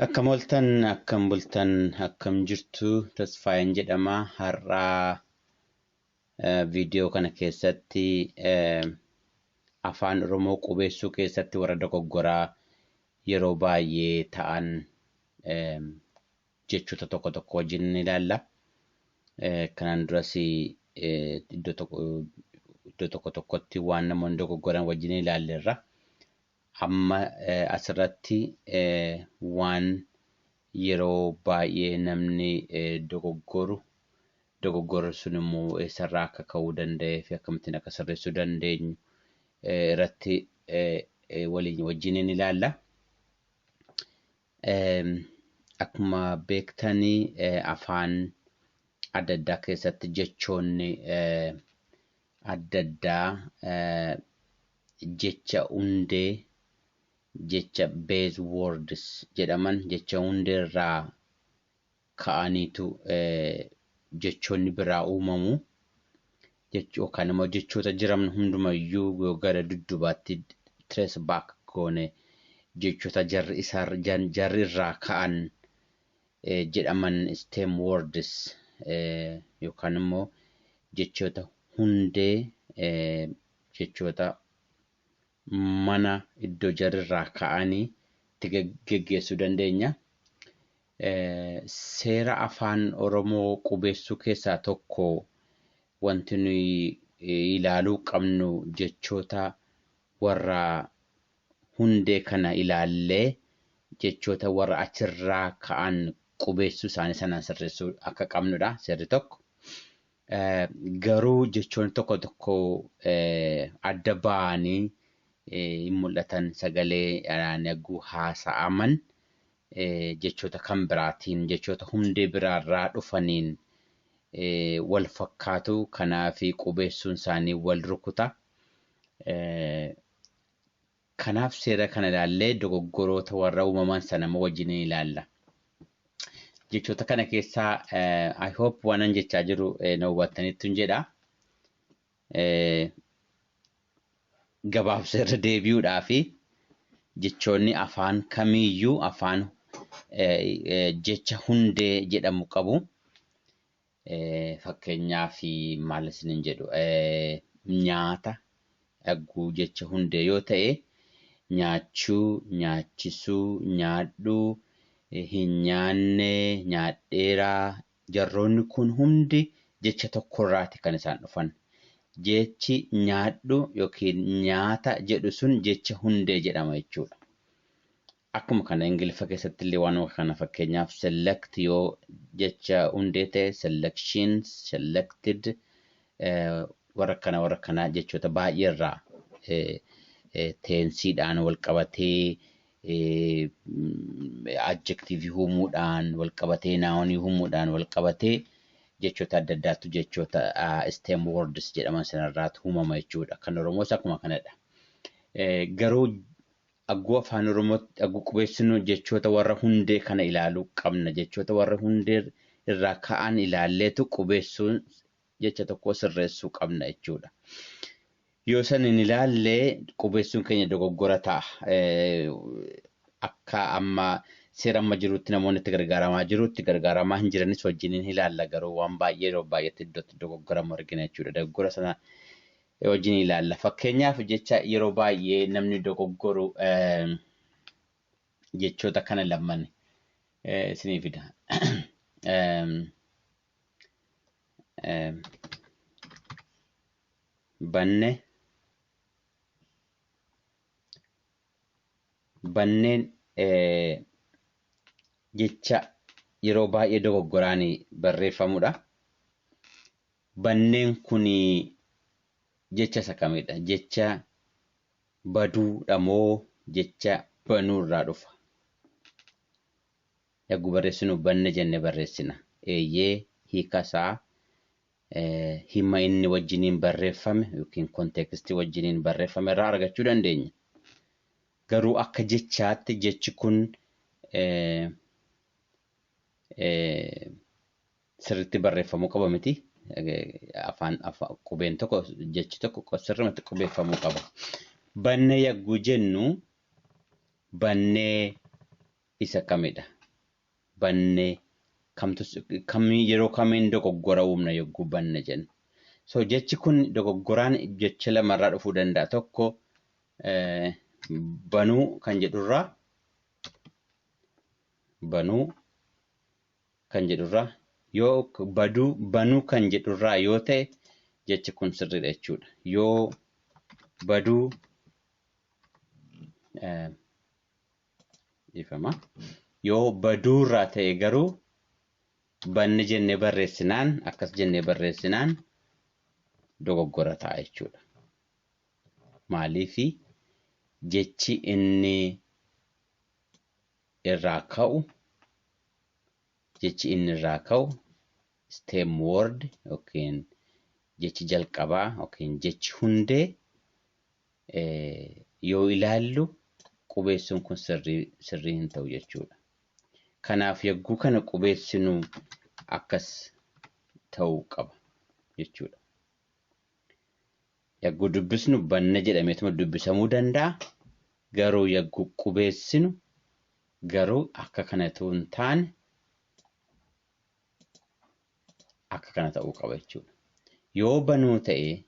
Akkam ooltan, akkam bultan, akkam jirtu? Tasfaayeen jedhama. Har'aa viidiyoo kana keessatti afaan Oromoo qubeessuu keessatti warra dogoggoraa yeroo baay'ee ta'an jechoota tokko tokko wajjin ni ilaalla. Kanaan duras iddoo tokko tokkotti waan namoonni dogoggoran wajjin ilaalleerra. Amma asirratti waan yeroo baay'ee namni dogoggoru, dogoggorri sun immoo eessarraa akka ka'uu danda'ee fi akkamittiin akka sirreessuu dandeenyu irratti waliin wajjin ni ilaalla. Akkuma beektanii, afaan adda addaa keessatti jechoonni adda addaa jecha hundee, jecha base words jedhaman, jecha hundeerraa ka'aniitu jechoonni biraa uumamu. Yookaan immoo jechoota jiran hundumayyuu yoo gara dudduubaatti trace back goone, jechoota jarri irraa ka'an jedhaman stem words yookaan immoo jechoota hundee, jechoota mana iddoo jarri irraa ka'anii itti geggeessuu dandeenya. Seera afaan Oromoo qubeessuu keessaa tokko wanti nuyi ilaaluu qabnu jechoota warra hundee kana ilaallee jechoota warra achirraa ka'an qubeessuu isaanii sanaan sirreessuu akka qabnudha seerri tokko. Garuu jechoonni tokko tokko adda ba'anii hin mul'atan, sagalee yagguu haasa'aman jechoota kan biraatiin, jechoota hundee biraarraa dhufaniin wal fakkaatu, kanaaf qubeessuun isaanii wal rukuta. Kanaaf seera kana ilaallee dogoggoroota warra uumaman sana immoo wajjin ilaalla. Jechoota kana keessaa, I hope waanan jechaa jiru na hubattaniittu jedha. Gabaabsa irra deebi'uudhaa fi jechoonni afaan kamiiyyuu afaan jecha hundee jedhamu qabu. Fakkeenyaaf maal isiniin jedhu, nyaata dhagguu jecha hundee yoo ta'e, nyaachuu, nyaachisuu, nyaadhuu, hin nyaanne, nyaadheeraa, jarroonni kun hundi jecha tokkorraati kan isaan dhufan. Jechi nyaadhu yookiin nyaata jedhu sun jecha hundee jedhama jechuudha. Akkuma kana Ingiliffa keessatti illee waanuma kana, fakkeenyaaf select yoo jecha hundee ta'e, selections, selected, warra kana jechoota baay'ee irraa tenseiidhaan wal qabatee, adjectiveii uumuudhaan wal qabatee, nounii uumuudhaan wal qabatee, jechoota adda addaatu jechoota stem words jedhaman sanarraatu uumama jechuudha. Kan Oromoos akkuma kanadha. Garuu agguu afaan Oromootti agguu qubeessinu jechoota warra hundee kana ilaaluu qabna. Jechoota warra hundee irraa ka'an ilaalleetu qubeessuun jecha tokko sirreessuu qabna jechuudha. Yoo san hin ilaalle qubeessuun keenya dogoggora ta'a. Akka amma seera amma jirutti namoonni itti gargaaramaa jiru, itti gargaaramaa hin jiranis wajjin hin ilaalla, garuu waan baay'ee yeroo baay'eetti iddootti dogoggoramu argina jechuudha. Dogoggora sana wajjin ilaalla. Fakkeenyaaf jecha yeroo baay'ee namni dogoggoru jechoota kana lamman isinii fida. Banne, banneen jecha yeroo baay'ee dogoggoraan barreeffamudha. Banneen kun jecha isa kamidha? Jecha baduudha moo jecha banuurraa dhufa? Yagguu barreessinu banne jenne barreessina. Eeyyee, hiika isaa hima inni wajjiniin barreeffame yookiin contextii wajjiniin barreeffame irraa argachuu dandeenya. Garuu akka jechaatti jechi kun sirriitti barreeffamuu qaba miti. Afaan qubeen tokko, jechi tokko sirriitti qubeeffamuu qaba. Bannee yagguu jennu bannee isa kamidha? Bannee kamtu kamii yeroo kamiin dogoggora uumna yogguu banne jennu. So jechi kun dogoggoraan jecha lamarraa dhufuu danda'a. Tokko banuu kan jedhurraa banuu kan jedhurraa yoo baduu banuu kan jedhurraa yoo ta'e jechi kun sirriidha jechuudha. Yoo baduu dhiifama. Yoo baduurraa ta'e garuu banne jennee barreessinaan akkas jennee barreessinaan dogoggora ta'a jechuudha. Maaliifi jechi inni irraa ka'u jechi inni irraa ka'u stem word yookiin jechi jalqabaa yookiin jechi hundee yoo ilaallu qubeessuun kun sirrii hin ta'u jechuudha. Kanaaf yogguu kana qubeessinu akkas ta'uu qaba jechuudha. Yogguu dubbisnu banna jedhameetuma dubbisamuu danda'a. Garuu yogguu qubeessinu garuu akka kana ta'uu hin taane akka kana ta'uu qaba jechuudha. Yoo banuu ta'e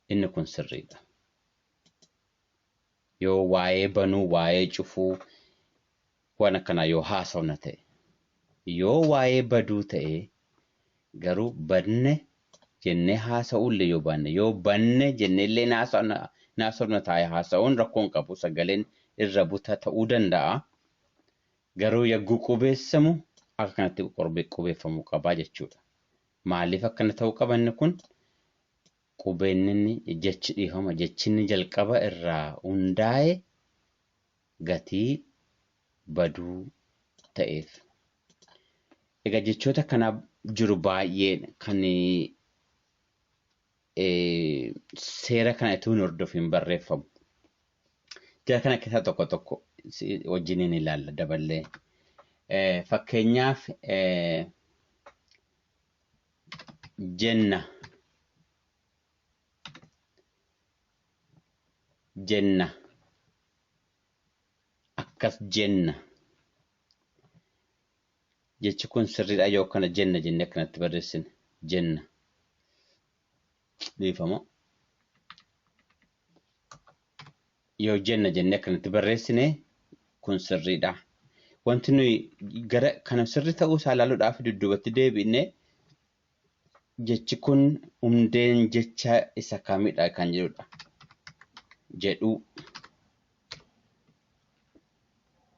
inni kun sirriidha. Yoo waa'ee banuu, waa'ee cufuu waan akkanaa yoo haasofna ta'e. Yoo waa'ee baduu ta'e garuu banne jennee haasa'uullee yoo baanne yoo banne jennee illee haasofna taa'e haasa'uun rakkoo hin qabu sagaleen irra buta ta'uu danda'a. Garuu yogguu qubeessamu akka kanatti qubeeffamuu qabaa jechuudha. Maaliif akkana ta'uu qaba inni kun? Qubeen inni jechi dhiifama jechi inni jalqaba irraa hundaa'e gatii baduu ta'eef. Egaa jechoota kanaa jiru baay'ee kan seera kana utuu hin hordofin barreeffamu. Jara kana keessaa tokko tokko wajjiniin ilaalla daballee. Fakkeenyaaf jenna jenna akkas jenna jechi kun sirriidha yoo akkana jenna jennee akkanatti barreessine jenna dhiifama yoo jenna jennee akkanatti barreessine kun sirriidha. Wanti nuyi gara kana sirri ta'uu isaa ilaaluudhaaf dudduubatti deebinee jechi kun hundeen jecha isa kamidha kan jedhudha. Jedhuu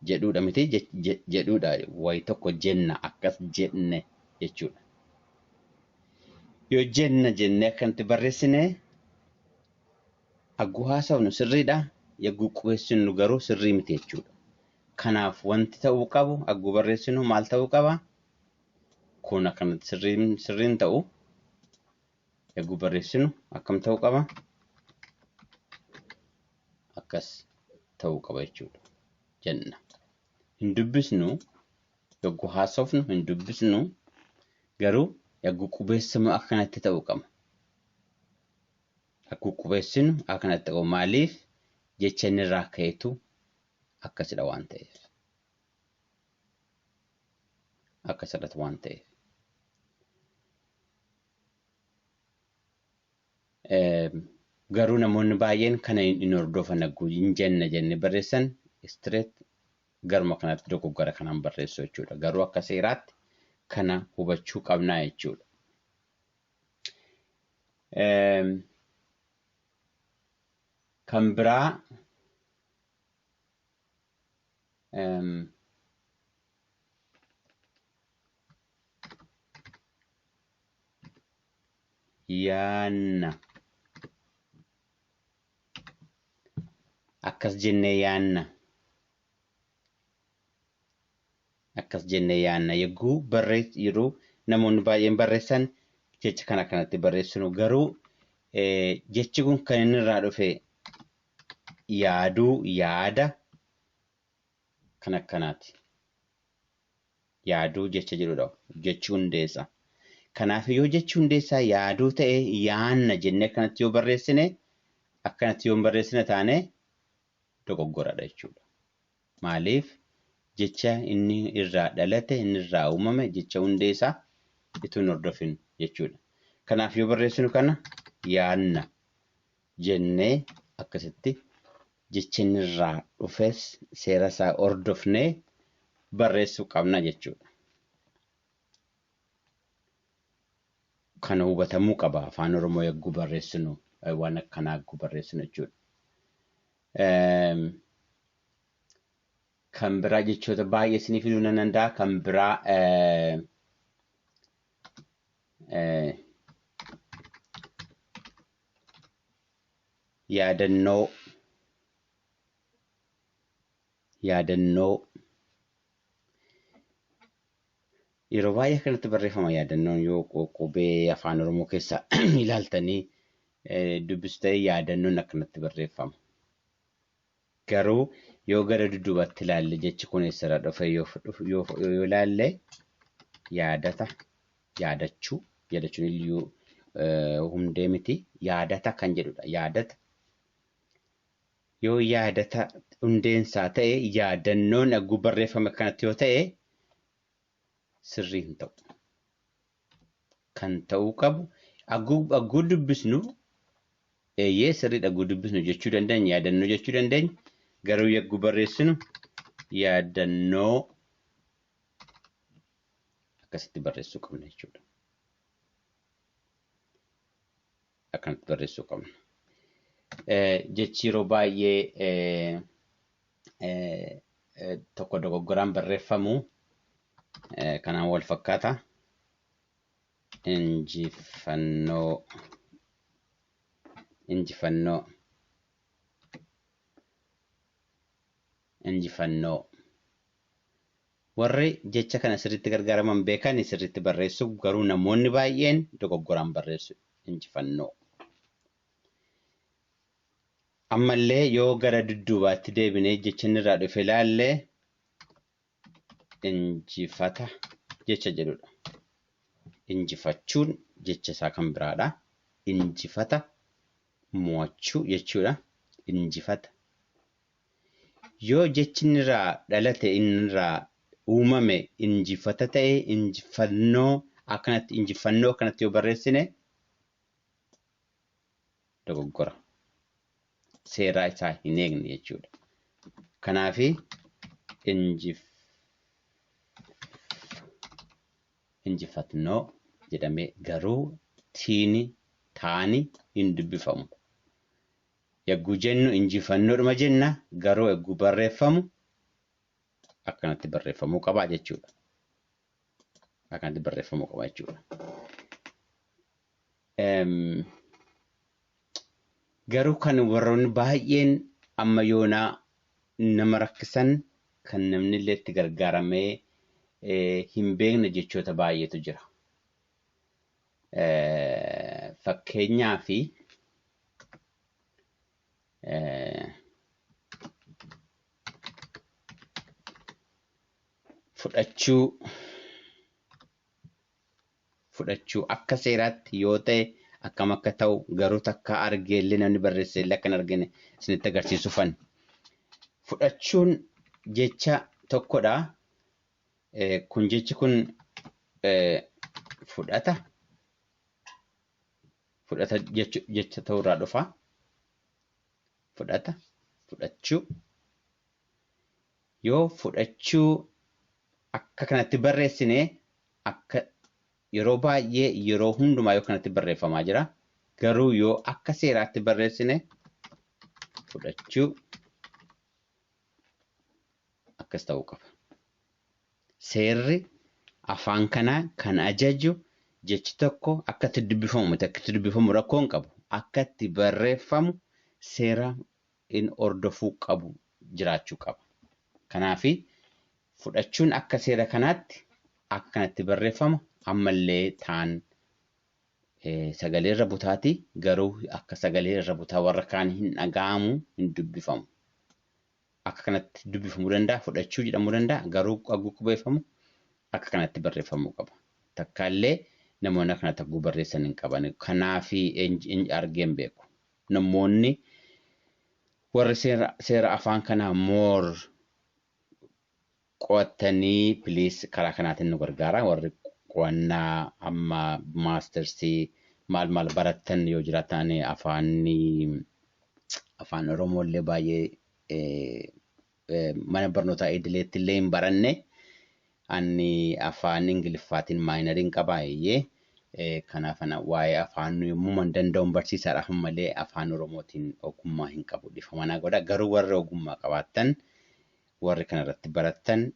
jedhuudha miti jedhuudha wayi tokko jenna akkas jenne jechuudha. Yoo jenna jennee akkanatti barreessine hagguu haasofnu sirriidha. Yagguu qubeessinu garuu sirrii miti jechuudha. Kanaaf wanti ta'uu qabu hagguu barreessinu maal ta'uu qaba? Kun akkanatti sirriin ta'u yagguu barreessinu akkam ta'uu qaba? Akkas ta'uu qaba jechuudha. Jenna. Hin dubbisnu yagguu haasofnu hin dubbisnu garuu yagguu qubeessinu akkanatti ta'uu qaba. Hagguu qubeessinu akkanatti ta'u maaliif jecha inni irraa ka'etu akkasidha waan ta'eef. Akkasidha waan ta'eef. Garuu namoonni baay'een kana hin hordofan hagguu hin jenna jennee barreessan straight garuma kanatti dogoggora kanaan barreessu jechuudha. Garuu akka seeraatti kana hubachuu qabnaa jechuudha. Kan biraa yaanna akkas jennee yaanna akkas jennee yaanna yogguu yeroo namoonni baay'een barreessan jecha kana kanatti barreessinu garuu jechi kun kan inni irraa dhufe yaaduu yaada kan akkanaati. Yaaduu jecha jedhudha jechi hundeessa. Kanaaf yoo jechi hundeessaa yaaduu ta'e yaanna jennee akkanatti yoo barreessine akkanatti yoo barreessine taane dogoggoradha jechuudha. Maaliif Jecha inni irraa dhalate, inni irraa uumame, jecha hundee isaa utuu hin hordofin jechuudha. Kanaaf yoo barreessinu kana yaanna jennee akkasitti jecha inni irraa dhufes seera isaa hordofnee barreessuu qabna jechuudha. Kana hubatamuu qaba afaan Oromoo yogguu barreessinu waan akkanaa yogguu barreessinu jechuudha. Kan biraa jechoota baay'ee isinii fiduu nan danda'a. Kan biraa yaadannoo yaadannoo yeroo baay'ee akkanatti barreeffama yaadannoon yoo qubee afaan Oromoo keessa ilaaltanii dubbistu ta'e yaadannoon akkanatti barreeffama. Garuu yoo gara dudduubaatti ilaalle jechi kun eessarraa dhufe yoo ilaalle yaadata yaadachuu yaadachuun iyyuu hundee miti yaadata kan jedhudha yaadata. Yoo yaadata hundeensaa ta'e yaadannoon hagguu barreeffame kanatti yoo ta'e sirrii hin ta'u. Kan ta'uu qabu hagguu dubbisnu eeyyee sirriidha hagguu dubbisnu jechuu dandeenya yaadannoo jechuu dandeenya garuu yagguu barreessinu yaadannoo akkasitti barreessuu qabna jechuudha. Akkanatti barreessuu qabna. Jechi yeroo baay'ee tokko dogoggoraan barreeffamu kanaan wal fakkaata. Injifannoo injifannoo injifannoo. Warri jecha kana sirriitti gargaaraman beekan sirriitti barreessu garuu namoonni baay'een dogoggoraan barreessu injifannoo. Ammallee yoo gara dudduubaatti deebinee jecha inni irraa dhufe ilaalle injifata jecha jedhudha. Injifachuun jecha isaa kan biraadha. Injifata mo'achuu jechuudha. Injifata. Yoo jechi inni irraa dhalate inni irraa uumame injifata ta'e injifannoo akkanatti injifannoo akkanatti yoo barreessine dogoggora. Seeraa isaa hin eegne jechuudha. Kanaafi injifatnoo jedhamee garuu tiini taani hin dubbifamu. Yagguu jennu injifannoodhuma jenna garuu yagguu barreeffamu akkanatti barreeffamuu qaba jechuudha. Akkanatti barreeffamuu qaba jechuudha. Garuu kan warroonni baay'een amma yoonaa nama rakkisan kan namni illee itti gargaaramee hin beekne jechoota baay'eetu jira. Fakkeenyaaf fudhachuu fudhachuu akka seeraatti yoo ta'e akkam akka ta'u garuu takka argeellee namni barreesse illee akka hin argine isinitti agarsiisufan. Fudhachuun jecha tokkodha. Kun jechi kun fudhata. Fudhata jecha ta'urraa dhufa. Fudhata. Fudhachuu. Yoo fudhachuu akka kanatti barreessine akka yeroo baay'ee yeroo hundumaa yoo kanatti barreeffamaa jira. Garuu yoo akka seeraatti barreessine fudhachuu akkas ta'uu qaba. Seerri afaan kanaa kan ajaju jechi tokko akka itti dubbifamu miti akka itti dubbifamu rakkoo hin qabu. Akka itti barreeffamu seera in hordofuu qabu jiraachuu qaba. Kanaafi fudhachuun akka seera kanaatti akka kanatti barreeffama ammallee taan sagalee irra butaati garuu akka sagalee irra butaa warra kaan hin dhaga'amu hin dubbifamu. Akka kanatti dubbifamuu danda'a fudhachuu jedhamuu danda'a garuu hagguu qubeeffamu akka kanatti barreeffamuu qaba. Takkaallee namoonni akkanatti hagguu barreessan hin qaban. Kanaafi argee hin beeku. Namoonni warri seera afaan kanaa moor Qo'attanii please karaa kanaatiin nu gargaara. Warri qo'annaa amma maastersii maal maal barattan yoo jiraatan afaan Oromoo illee baay'ee mana barnootaa idileetti illee hin baranne. Ani afaan Ingiliffaatiin minoriin qaba eeyyee. Kanaaf ana waa'ee afaan yommuu man danda'uun barsiisaadhaaf malee afaan Oromootiin ogummaa hin qabu. Dhiifama naa godha. Garuu warri ogummaa qabaattan, warri kanarratti barattan,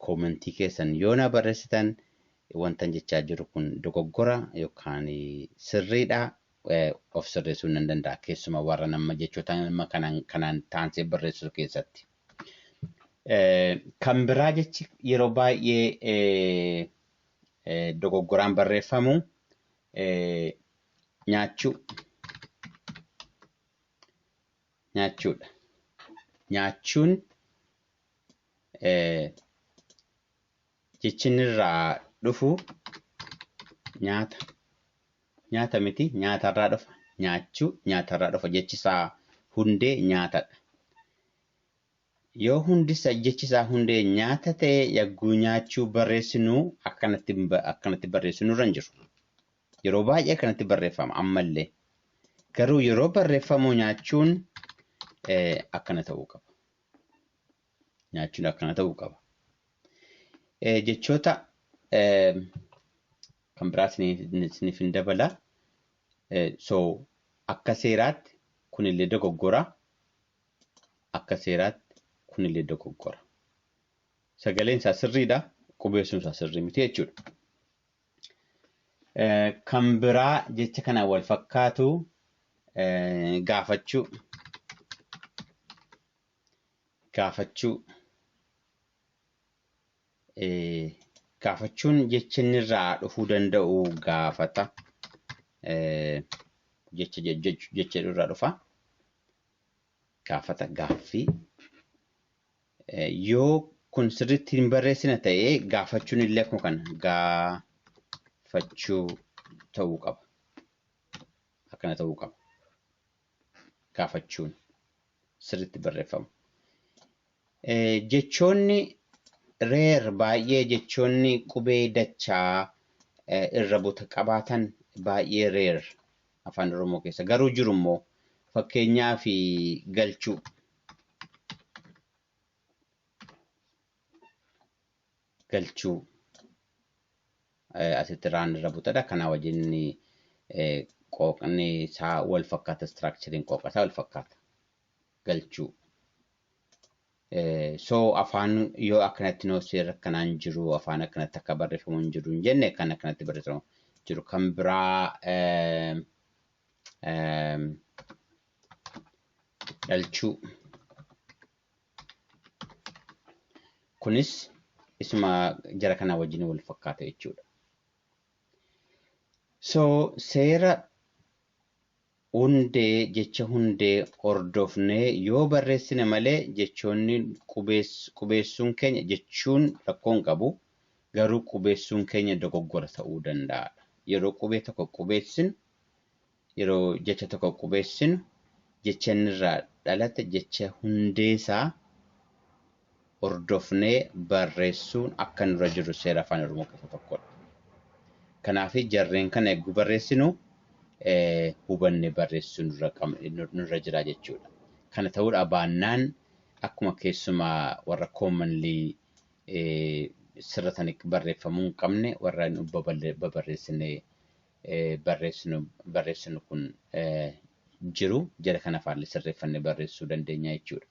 commentii keessan yoo na barreessitan, wantan jechaa jiru kun dogoggora yookaan sirriidha, of sirreessuu nan danda'a. Keessumaa warra nama jechoota nama kanaan taansee barreessu keessatti. Kan biraa jechi yeroo baay'ee dogoggoraan barreeffamu nyaachuu. Nyaachuudha. Nyaachuun jechi inni irraa dhufu nyaata. Nyaata miti, nyaatarraa dhufa. Nyaachuu nyaatarraa dhufa, jechi isaa hundee nyaatadha. Yoo hundi jechi isaa hundee nyaata ta'e, yagguu nyaachuu barreessinu akkanatti barreessinu irra hin jiru. Yeroo baay'ee akkanatti barreeffama ammallee. Garuu yeroo barreeffamu nyaachuun akkana ta'uu qaba. Nyaachuun akkana ta'uu qaba. Jechoota kan biraa isiniif hin dabala. So akka seeraatti kunillee dogoggora. Akka seeraatti kunillee dogoggora. Sagaleen isaa sirriidha. Qubeessuun isaa sirrii miti jechuudha. Kan biraa jecha kanaan wal fakkaatu gaafachuu. Gaafachuu. Gaafachuun jecha inni irraa dhufuu danda'u gaafata. Jecha jecha irraa dhufa. Gaafata, gaaffii. Yoo kun sirriitti hin barreessine ta'ee, gaafachuun illee akkuma kana gaafachuu ta'uu qaba. Akkana ta'uu qaba. Gaafachuun sirriitti barreeffamu. Jechoonni rare baay'ee, jechoonni qubee dachaa irra buta qabaatan baay'ee rare afaan Oromoo keessa. Garuu jiru immoo, fakkeenyaaf galchuu. Galchuu. Asitti raan irra butadha. Kanaa wajjin qooqni isaa wal fakkaata. Structureiin qooqa isaa wal fakkaata. Galchuu. So afaan yoo akkanatti noo seera akkanaan jiru, afaan akkanatti akka barreeffamu hin jiru hin jenne, kan akkanatti barreeffamu jiru. Kan biraa dhalchuu. Kunis isuma jara kana wajjin wal fakkaata jechuudha. So seera hundee, jecha hundee hordofnee yoo barreessine malee, jechoonni qubeessuun keenya jechuun rakkoo hin qabu. Garuu qubeessuun keenya dogoggora ta'uu danda'a. Yeroo qubee tokko qubeessinu, yeroo jecha tokko qubeessinu, jecha inni irraa dhalate, jecha hundee isaa hordofnee barreessuun akka nurra jiru seera afaan Oromoo keessa tokkodha. Kanaaf jarreen kana eeguu barreessinu hubannee barreessuu nurra jira jechuudha. Kana ta'uudha baannaan akkuma keessumaa warra commonly sirratanii barreeffamuu hin qabne, warra nu babarreessinee barreessinu kun jiru, jara kana faallee sirreeffannee barreessuu dandeenya jechuudha.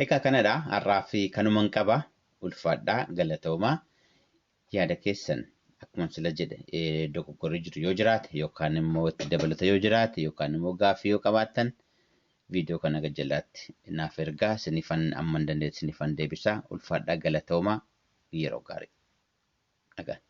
Egaa kanadha, har'aa fi kanuman qaba. Ulfaadhaa, galatoomaa. Yaada keessan akkuma sila jedhe, dogoggorri jiru yoo jiraate, yookaan immoo itti dabalata yoo jiraate, yookaan immoo gaaffii yoo qabaattan, viidiyoo kana gajjalaatti naaf ergaa, sinifan amman dandeessu sinifan deebisaa. Ulfaadhaa, galatoomaa, yeroo gaarii. Nagaan.